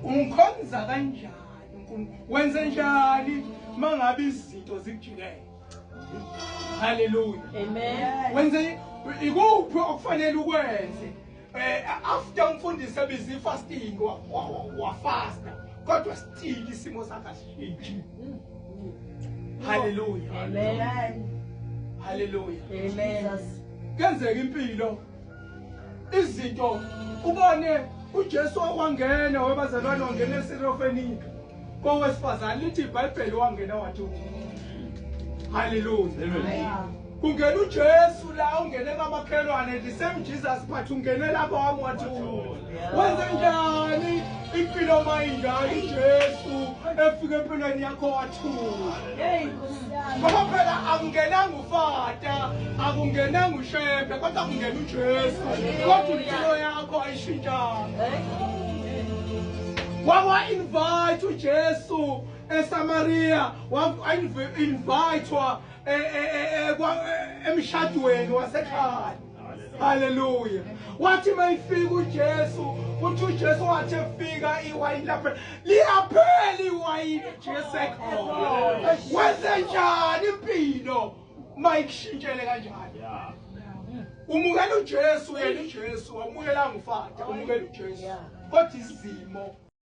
Umkhonza kanjani uNkulunkulu? Wenze njani mangabe izinto zikujikele? Hallelujah. Amen. Wenze ikuphi okufanele ukwenze? After umfundisi ebiza fasting wafasta kodwa still isimo sakhe asishintshi. Hallelujah. Amen. Hallelujah. Amen. Kenzeka impilo izinto ubone uJesu wangena webazalwane wangena eSirofenika kowesifazane lithi iBhayibheli wangena wathi Hallelujah. Amen. Kungena uJesu la ungene kamakhelwane the same Jesus but ungene lapho wami wathi wenze njani impilo mayinjalo uJesu efika empilweni yakho wathula. Hey, Nkosi yami. Ngoba phela akungenanga ufata, akungenanga uShembe, kodwa kungena uJesu. Kodwa impilo yakho ayishintshanga. Wawa invite uJesu eSamaria, wa invitewa emshadweni wasekhaya. Hallelujah. Wathi mayifika uJesu, uthi uJesu wathi efika iwayini lapha, liyaphela iwayini uJesu ekhona. Wenze njani impilo mayikushintshele kanjani? Umukela uJesu yena uJesu, wamukelanga ufata, umukela uJesu. Kodwa izimo